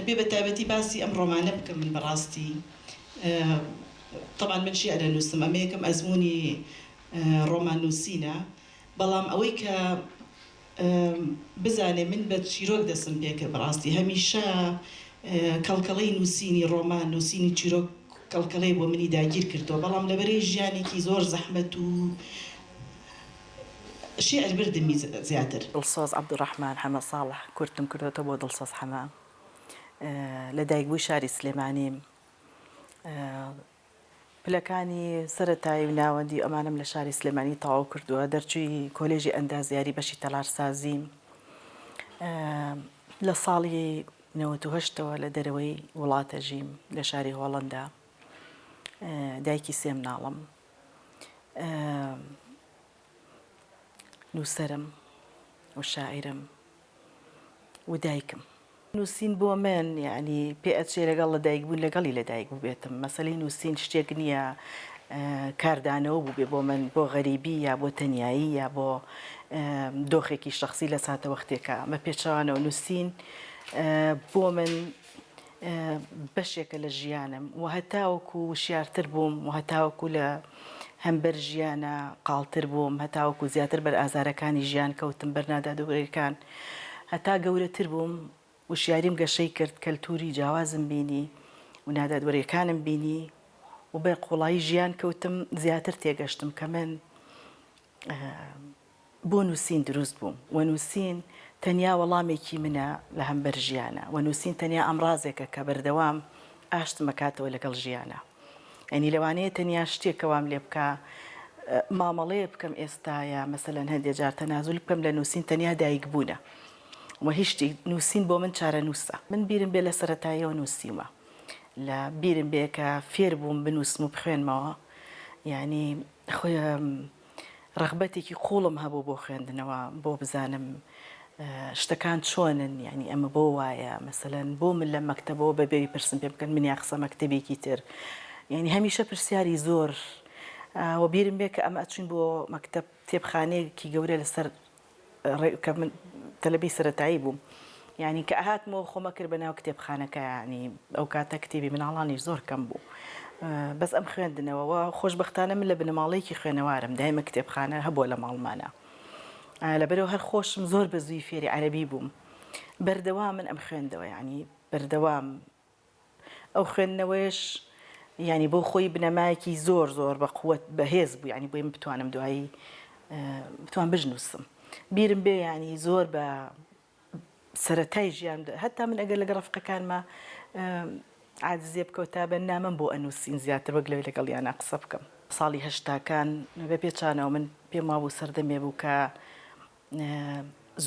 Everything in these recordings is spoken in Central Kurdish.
ئەبێ بە تایبەتی باسی ئەم ڕۆمانە بکەم من بەڕاستی تەبعەن من شیعر ئەنووسم ئەمە یەکەم ئەزموونی ڕۆمان نووسینە بەڵام ئەوەی کە بزانێ من بە چیرۆک دەستم پێ کرد بەڕاستی هەمیشە کەڵکەڵەی نووسینی ڕۆمان نووسینی چیرۆک کەڵکەڵەی بۆ منی داگیر کردووە بەڵام لەبەرەی ژیانێکی زۆر زەحمەت و شیعر بردمی زیاتر. دڵسۆز عەبدولڕەحمان حەمە ساڵح، کورتم کردۆتەوە بۆ دڵسۆز حەمە، لە دایکبووی شاری سلێمانیم، پلەکانی سەرەتایی و ناوەندی و ئەمانەم لە شاری سلێمانی تەواو کردووە، دەرچووی کۆلێژی ئەندازیاری بەشی تەلارسازیم، لە ساڵی 98 ەوە لە دەرەوەی وڵات ئەژیم لە شاری هۆڵەندا، دایکی سێ مناڵم. نووسەرم و شاعیرم و دایکم. نووسین بۆ من یەعنی پێ ئەچێ لەگەڵ لەدایک بوون لەگەڵی لەدایک بووبێتم. مەسەلەی نووسین شتێک نییە کاردانەوە بووبێ بۆ من بۆ غەریبی یا بۆ تەنیایی یا بۆ دۆخێکی شەخسی لە ساتەوەختێکا. بە پێچەوانەوە نووسین بۆ من بەشێکە لە ژیانم و هەتاوەکو وشیارتر بووم و هەتاوەکو لە هەمبەر ژیانە قاڵتر بووم هەتاوەکو زیاتر بەر ئازارەکانی ژیان کەوتم بەر نادادوەریەکان هەتا گەورەتر بووم وشیاریم گەشەی کرد کەلتوری جیاوازم بینی و نادادوەریەکانم بینی و بەر قوڵایی ژیان کەوتم زیاتر تێگەشتم کە من بۆ نووسین دروست بووم و نووسین تەنیا وەڵامێکی منە لە هەمبەر ژیانا و نووسین تەنیا ئامڕازێکە کە بەردەوام ئاشتم ئەکاتەوە لەگەڵ ژیانا. یانی لەوانەیە تەنیا شتێک کە وام لێ بکا مامەڵەیە بکەم ئێستا یا مەسەلەن هەندێ جار تەنازول بکەم لە نووسین تەنیا دایکبوونە و هیچ شتێک نووسین بۆ من چارەنووسە. من بیرم بێ لە سەرەتاییەوە نووسیومە لە بیرم بێ کە فێر بووم بنووسم و بخوێنمەوە یانی ڕەغبەتێکی قووڵم هەبوو بۆ خوێندنەوە، بۆ بزانم شتەکان چۆنن، یانی ئەمە بۆ وایە، مەسەلەن بۆ من لەم مەکتەبەوە بە بێوی پرسم پێ بکەن منیان خسە مەکتەبێکی تر، یانی هەمیشە پرسیاری زۆر و بیرم بێ کە ئەمە ئەچوین بۆ مەکتەب کتێبخانەیەکی گەورە لەسەر کە من تەلەبەی سەرەتایی بووم یانی کە ئەهاتمەوە خۆم ئەکرد بە ناو کتێبخانەکە یانی ئەو کاتە کتێبی مناڵانیش زۆر کەم بوو بەس ئەم خوێندنەوە و خۆشبەختانە من لە بنەماڵەیەکی خوێنەوارم دایمە کتێبخانە هەبووە لە ماڵمانە لەبەرەوە هەر خۆشم زۆر بە زووی فێری عەرەبی بووم بەردەوام من ئەم خوێندەوە یانی بەردەوام ئەو خوێندنەوەیەش یانی بۆ خۆی بنەمایەکی زۆر زۆر بە قوت بەهێز بوو یانی بۆی من بتوانم دوایی بتوان بژنووسم بیرم بێ یانی زۆر بە سەرەتای ژیان هەتا من ئەگەر لەگەڵ ڕەفقەکانما عادزێ بکەوتا بە نامەم بۆ ئەنووسین زیاتر وەک لەوەی لەگەڵیانە قسە بکەم. ساڵی هەشتاکان بە پێچانەوە من پێم وابوو سەردەمێ بوو کە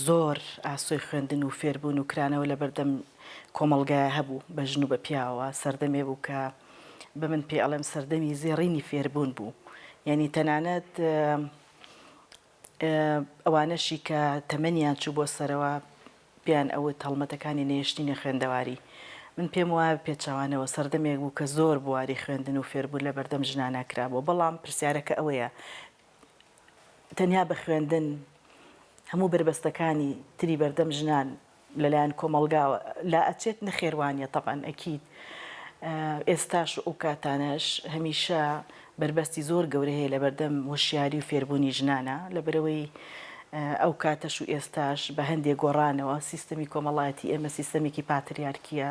زۆر ئاسۆی خوێندن و فێربوون و کرانەوە لەبەردەم کۆمەڵگایە هەبوو بە ژن و بە پیاوەوە، سەردەمێ بوو کە بە من پێ ئەڵێم سەردەمی زێڕینی فێربوون بوو، یانی تەنانەت ئەوانەشی کە تەمەنیان چوو بۆ سەرەوە پێیان ئەوت هەڵمەتەکانی نەهێشتنی خوێندەواری. من پێم وایە پێچەوانەوە سەردەمێک بوو کە زۆر بواری خوێندن و فێربوون لەبەردەم ژنانا کرابووە، بەڵام پرسیارەکە ئەوەیە تەنیا بە خوێندن هەموو بەربەستەکانی تری بەردەم ژنان لەلایەن کۆمەڵگاوە لا ئەچێت نەخێر وانیە تەبعەن ئەکید ئێستاش و ئەو کاتانەش هەمیشە بەربەستی زۆر گەورە هەیە لەبەردەم هۆشیاری و فێربوونی ژنانە لەبەرەوەی ئەو کاتەش و ئێستاش بە هەندێک گۆڕانەوە سیستەمی کۆمەڵایەتی ئێمە سیستەمێکی پاتریارکیە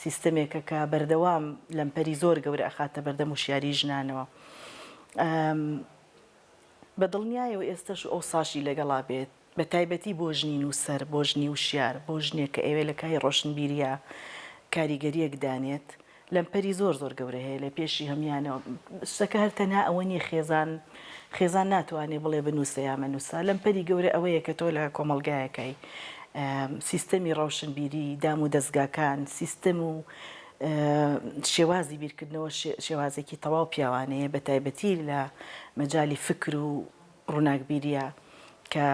سیستەمێکە کە بەردەوام لەمپەری زۆر گەورە ئەخاتە بەردەم هۆشیاری ژنانەوە بە دڵنیایەوە ئێستەش و ئەوساشی لەگەڵا بێت، بە تایبەتی بۆ ژنی نووسەر، بۆ ژنی وشیار، بۆ ژنێک کە ئەیەوێت لە کای ڕۆشنبیرییا کاریگەرییەک دانێت، لەمپەری زۆر زۆر گەورە هەیە لە پێشی هەموویانەوە. شتەکە هەر تەنها ئەوە نییە خێزان، خێزان ناتوانێ بڵێ بنووسە یا مەنووسە، لەمپەری گەورە ئەوەیە کە تۆ لە کۆمەڵگایەکای، سیستەمی ڕۆشنبیری، دام و دەزگاکان، سیستەم و شێوازی بیرکردنەوە شێوازێکی تەواو پیاوانەیە بە تایبەتی لە مەجالی فکر و ڕووناکبیریە کە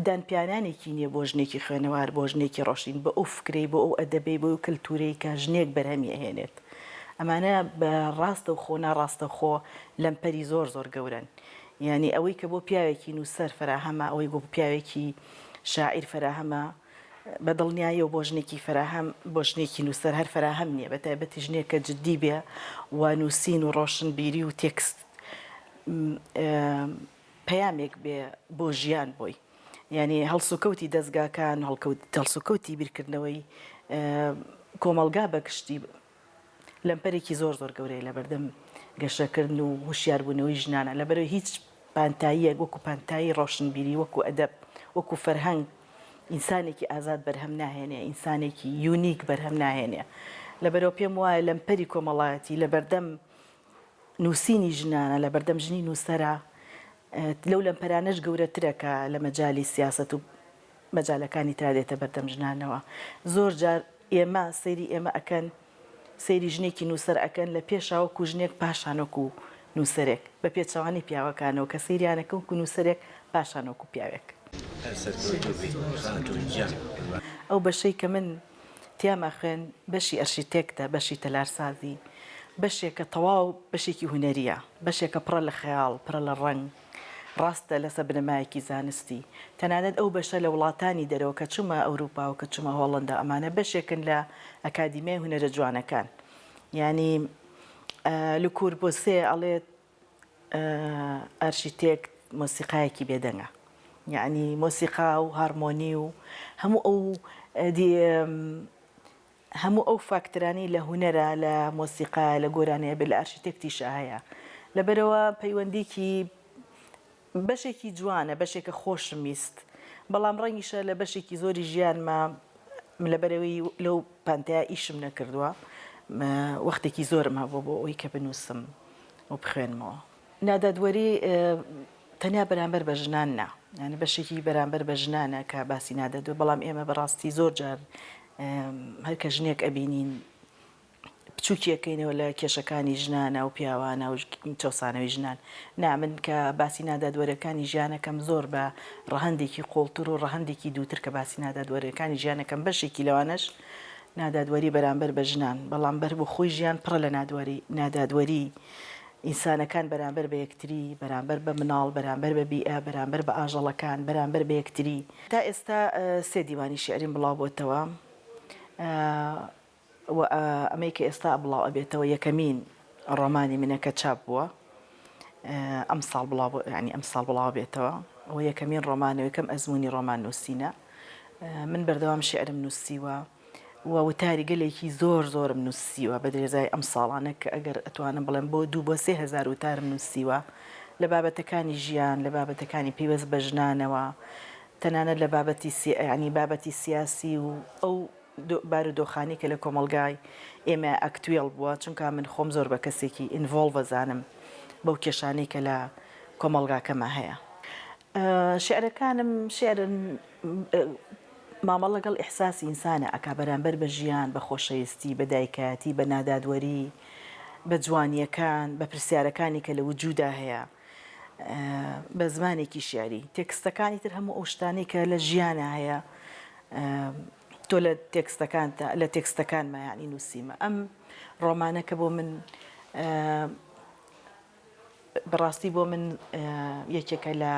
دانپیانانێکی نییە بۆ ژنێکی خوێنەوار بۆ ژنێکی ڕۆشین بۆ ئەو فکرەی بۆ ئەو ئەدەبەی بۆ ئەو کەلتورەی کە ژنێک بەرهەمی ئەهێنێت ئەمانە بە ڕاستەوخۆ ناڕاستەوخۆ لەمپەری زۆر زۆر گەورەن یانی ئەوەی کە بۆ پیاوێکی نووسەر فەراهەمە ئەوەی بۆ پیاوێکی شاعیر فەراهەمە. بە دڵنیاییەوە بۆ ژنێکی فەراهەم بۆ ژنێکی نووسەر هەر فەراهەم نییە بە تایبەتی ژنێک کە جدی بێ و نووسین و ڕۆشنبیری و تێکست پەیامێک بێ بۆ ژیان بۆی یعنی هەڵسوکەوتی دەزگاکان هەڵکەوت هەڵسوکەوتی بیرکردنەوەی کۆمەڵگا بەگشتی لەمپەرێکی زۆر زۆر گەورەیە لەبەردەم گەشەکردن و هوشیاربوونەوەی ژنانە، لەبەرئەوەی هیچ پانتاییەک وەکو پانتایی ڕۆشنبیری، وەکو ئەدەب، وەکو فەرهەنگ ئینسانێکی ئازاد بەرهەم ناهێنێ، ئینسانێکی unique بەرهەم ناهێنێ. لەبەرئەوە پێم وایە لەمپەری کۆمەڵایەتی لەبەردەم نووسینی ژنانە، لەبەردەم ژنی نووسەرە، لەو لەمپەرانەش گەورەترە کە لە مەجالی سیاسەت و مەجالەکانی ترا دێتە بەردەم ژنانەوە. زۆر جار ئێمە سەیری ئێمە ئەکەن، سەیری ژنێکی نووسەر ئەکەن لە پێشا وەکوو ژنێک پاشان وەکوو نووسەرێک، بە پێچەوانەی پیاوەکانەوە کە سەیریان ئەکەن وەکوو نووسەرێک پاشان وەکوو پیاوێک. هەر سەرکەوتوو بیت خاتوون گیان قوربان. ئەو بەشەی کە من تیاما خوێند بەشی ئەرشیتێکتە، بەشی تەلارسازی، بەشێکە تەواو بەشێکی هونەرییە، بەشێکە پڕە لە خەیاڵ، پڕە لە ڕەنگ، ڕاستە لەسەر بنەمایەکی زانستی، تەنانەت ئەو بەشە لە وڵاتانی دەرەوە کە چوومە ئەوروپا و کە چوومە هۆڵەندا ئەمانە بەشێکن لە ئەکادیمیای هونەرە جوانەکان یانی لوکوربوسێ ئەڵێت ئەرشیتێکت مۆسیقایەکی بێدەنگە یانی مۆسیقا و هارمۆنی و هەموو ئەو هەموو ئەو فاکتەرانەی لە هونەرە، لە مۆسیقایە، لە گۆرانییە بێت، لە ئارشیتێکتیشا هەیە. لەبەرئەوە پەیوەندیی بەشێکی جوانە، بەشێکە خۆشم ویست، بەڵام ڕەنگیشە لە بەشێکی زۆری ژیانما لەبەرئەوەی لەو پانتایە ئیشم نەکردووە، وەختێکی زۆرم هەبووە بۆ ئەوەی کە بنووسم و بخوێنمەوە. نادادوەری تەنیا بەرامبەر بە ژنان نا، یانی بەشێکی بەرامبەر بە ژنانە کە باسی نادادوەر، بەڵام ئێمە بەڕاستی زۆر جار هەر کە ژنێک ئەبینین بچووکی ئەکەینەوە لە کێشەکانی ژنانە و پیاوانە و چەوسانەوەی ژنان. نا من کە باسی نادادوەرەکانی ژیانەکەم زۆر بە ڕەهەندێکی قوڵتر و ڕەهەندێکی دووتر کە باسی نادادوەرەکانی ژیانەکەم بەشێکی لەوانەش نادادوەری بەرامبەر بە ژنان، بەڵام بەر بۆ خۆی ژیان پڕە لە نادوەری نادادوەری ئینسانەکان بەرامبەر بە یەکتری، بەرامبەر بە مناڵ، بەرامبەر بە بیئە، بەرامبەر بە ئاژەڵەکان، بەرامبەر بە یەکتری. تا ئێستا سێ دیوانی شیعریم بڵاو بۆتەوە و ئەمەی کە ئێستا بڵاو ئەبێتەوە یەکەمین ڕۆمانی منە کە چاپ بووە ئەمساڵ بڵاو یانی ئەمساڵ بڵاو بێتەوە و یەکەمین ڕۆمانە و یەکەم ئەزموونی ڕۆمان نووسینە. من بەردەوام شیعرم نووسیوە. و وتاری گەلێکی زۆر زۆرم نووسیوە بە درێژای ئەم ساڵانە کە ئەگەر ئەتوانم بڵێم بۆ دوو بۆ 3000 وتارم نووسیوە لە بابەتەکانی ژیان لە بابەتەکانی پەیوەست بە ژنانەوە تەنانەت لە بابەتی ینی بابەتی سیاسی و ئەو بارودۆخانی کە لە کۆمەڵگای ئێمە actual بووە چونکە من خۆم زۆر بە کەسێکی involve ئەزانم بەو کێشانەی کە لە کۆمەڵگاکەما هەیە. شیعرەکانم شیعرن مامەڵە لەگەڵ ئیحساسی ئینسانە ئەکا بەرامبەر بە ژیان، بە خۆشەویستی، بە دایکایەتی، بە نادادوەری، بە جوانییەکان، بە پرسیارەکانی کە لە وجودا هەیە، بە زمانێکی شیعری. تێکستەکانی تر هەموو ئەو شتانەی کە لە ژیانا هەیە تۆ لە تێکستەکانتا لە تێکستەکانما یانی نووسیمە. ئەم ڕۆمانە کە بۆ من بەڕاستی بۆ من یەکێکە لە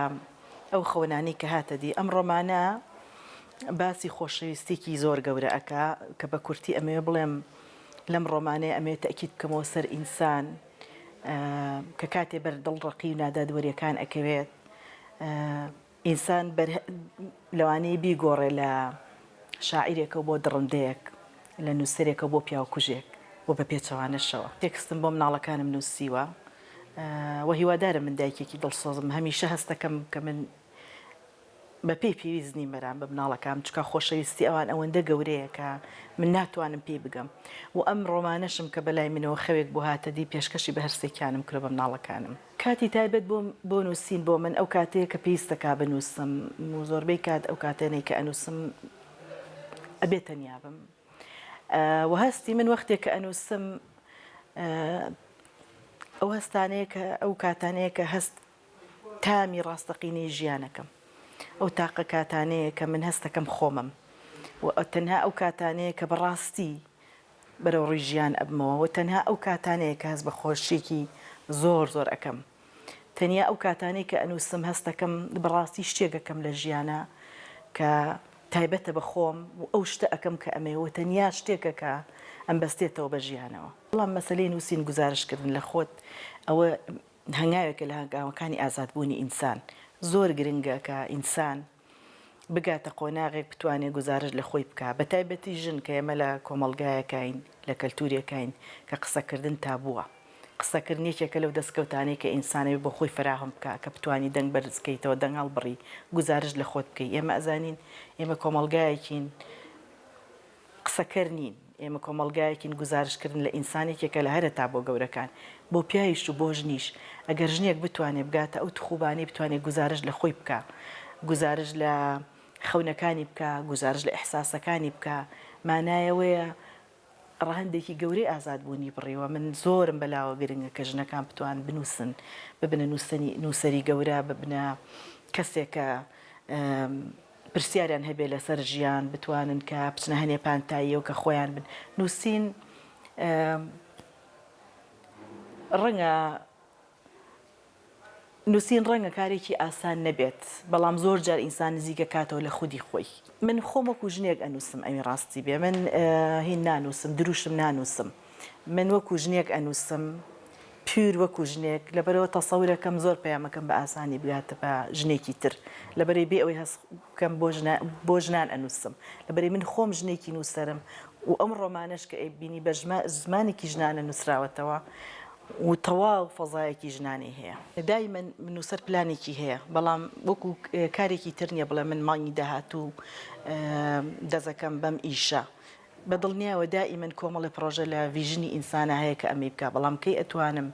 ئەو خەونانەی کە هاتە دی. ئەم ڕۆمانە باسی خۆشەویستیکی زۆر گەورە ئەکا کە بە کورتی ئەمەوێ بڵێم لەم ڕۆمانەیە ئەمەوێ تەئکید بکەمەوە سەر ئینسان کە کاتێ بەر دڵڕەقی و نادادوەریەکان ئەکەوێت ئینسان لەوانەیە بیگۆڕێ لە شاعیرێکەوە بۆ دڕندەیەک، لە نووسەرێکەوە بۆ پیاوکوژێک و بە پێچەوانەشەوە. تێکستم بۆ مناڵەکانم نووسیوە و هیوادارم من دایکێکی دڵسۆزم، هەمیشە هەست دەکەم کە من بە پێی پێویست نیم بەرام بە مناڵەکانم، چونکە خۆشەویستی ئەوان ئەوەندە گەورەیە کە من ناتوانم پێی بگەم و ئەم ڕۆمانەشم کە بە لای منەوە خەوێک بۆ هاتە دی پێشکەشی بە هەرسێکیانم کردوە بە مناڵەکانم. کاتی تایبەت بۆ بۆ نووسین بۆ من ئەو کاتەیە کە پێویست دەکا بنووسم و زۆربەی کات ئەو کاتەنەی کە ئەنووسم ئەبێ تەنیا بم و هەستی من وەختێک کە ئەنووسم ئەو هەستانەیە کە ئەو کاتانەیە کە هەست تامی ڕاستەقینەی ژیانەکەم ئەو تاقە کاتانەیە کە من هەستەکەم خۆمم و تەنها ئەو کاتانەیە کە بەڕاستی بەرەو ڕووی ژیان ئەبمەوە و تەنها ئەو کاتانەیە کە هەست بە خۆشیەکی زۆر زۆر ئەکەم تەنیا ئەو کاتانەی کە ئەنووسم هەست دەکەم بەڕاستی شتێک ئەکەم لە ژیانا کە. تایبەتە بە خۆم و ئەو شتە ئەکەم کە ئەمەوێ و تەنیا شتێکە کە ئەمبەستێتەوە بە ژیانەوە. بەڵام مەسەلەی نووسین گوزارشت کردن لە خۆت ئەوە هەنگاوێکە لە هەنگاوەکانی ئازادبوونی ئینسان. زۆر گرنگە کە ئینسان بگاتە قۆناغێک بتوانێ گوزارشت لە خۆی بکا بە تایبەتی ژن کە ئێمە لە کۆمەڵگایەکاین لە کەلتورێکاین کە قسەکردن تابووە. قسەکردن یەکێکە لەو دەستکەوتانەی کە ئینسان ئەبێ بۆ خۆی فەراهەم بکا کە بتوانی دەنگ بەرز بکەیتەوە، دەنگ هەڵبڕی، گوزارشت لە خۆت بکەی. ئێمە ئەزانین ئێمە کۆمەڵگایەکین قسەکەر نین، ئێمە کۆمەڵگایەکین گوزارشت کردن لە ئینسان یەکێکە لە هەرە تابۆ گەورەکان بۆ پیاویش و بۆ ژنیش. ئەگەر ژنێک بتوانێ بگاتە ئەو تخوبانەی بتوانێ گوزارشت لە خۆی بکا، گوزارشت لە خەونەکانی بکا، گوزارشت لە ئیحساسەکانی بکا، مانای ئەوەیە ڕەهەندێکی گەورەی ئازادبوونی بڕیوە، من زۆرم بەلاوە گرنگە کە ژنەکان بتوان بنووسن، ببنە نووسەنی نووسەری گەورە، ببنە کەسێک کە پرسیاریان هەبێ لەسەر ژیان، بتوانن کە بچنە هەنێ پانتاییەوە کە خۆیان بن. نووسین ڕەنگە نووسین ڕەنگە کارێکی ئاسان نەبێت، بەڵام زۆر جار ئینسان نزیک ئەکاتەوە لە خودی خۆی. من خۆم وەکو ژنێک ئەنووسم ئەوی ڕاستی بێ من هین نانووسم دروشم نانووسم من وەکو ژنێک ئەنووسم pure وەکو ژنێک لەبەرئەوە تەسەورەکەم زۆر پەیامەکەم بە ئاسانی بگاتە بە ژنێکی تر لەبەرئەوەی بێ ئەوەی هەست بکەم بۆ ژنا بۆ ژنان ئەنووسم لەبەرئەوەی من خۆم ژنێکی نووسەرم و ئەم ڕۆمانەش کە ئەیبینی بە زمانێکی ژنانە نووسراوەتەوە و تەواو فەزایەکی ژنانەی هەیە. دایمەن نووسەر پلانێکی هەیە، بەڵام وەکو کارێکی تر نییە بڵێ من مانگی داهاتوو دەستەکەم بەم ئیشە. بە دڵنیایەوە دائیمەن کۆمەڵێ پڕۆژە لە vision ی ئینسانا هەیە کە ئەمەی بکا، بەڵام کەی ئەتوانم،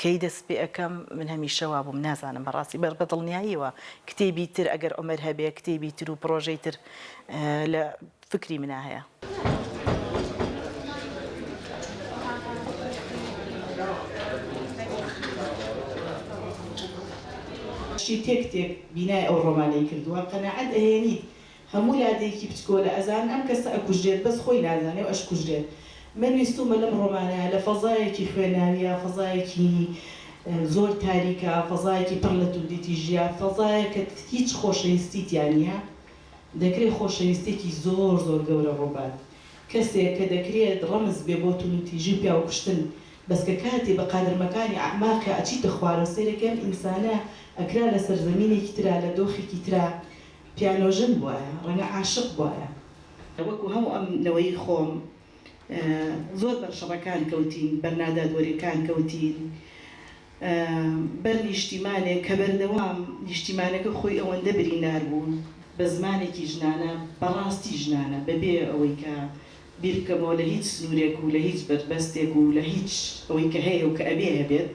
کەی دەست پێ ئەکەم، من هەمیشە وابووم نازانم بەڕاستی. بە دڵنیاییەوە کتێبی تر ئەگەر عومر هەبێ کتێبی تر و پڕۆژەی تر لە فکری منا هەیە. شتی تێک تێک بینای ئەو ڕۆمانەی کردووە قەناعەت ئەهێنیت هەموو لادێیەکی بچکۆلە ئەزانن ئەم کەسە ئەکوژرێت بەس خۆی نازانێ و ئەشکوژرێت من ویستومە لەم ڕۆمانە لە فەزایەکی خوێناویە فەزایەکی زۆر تاریکە فەزایەکی پڕ لە توندوتیژیە فەزایەکە هیچ خۆشەویستی تیا نیە دەکرێت خۆشەویستیەکی زۆر زۆر گەورە ڕووبات. کەسێک کە دەکرێت ڕەمز بێ بۆ توندوتیژی و پیاوکوشتن، بەس کە کاتێ بە قادرمەکانی ئەعماقیا ئەچیتە خوارەوە سەیرەکەی ئەم ئینسانە ئەکرا لە سەرزەمینێکی ترا لە دۆخێکی ترا پیانۆژەن بوایە، ڕەنگە عاشق بوایە. وەکو هەموو ئەم نەوەی خۆم زۆر بەر شەڕەکان کەوتین، بەر نادادوەریەکان کەوتین، بەر نیشتیمانێک کە بەردەوام نیشتیمانەکە خۆی ئەوەندە بریندار بوو بە زمانێکی ژنانە بە ڕاستی ژنانە بە بێ ئەوەی کە بیر بکەمەوە لە هیچ سنوورێک و لە هیچ بەربەستێک و لە هیچ ئەوەی کە هەیە و کە ئەبێ هەبێت.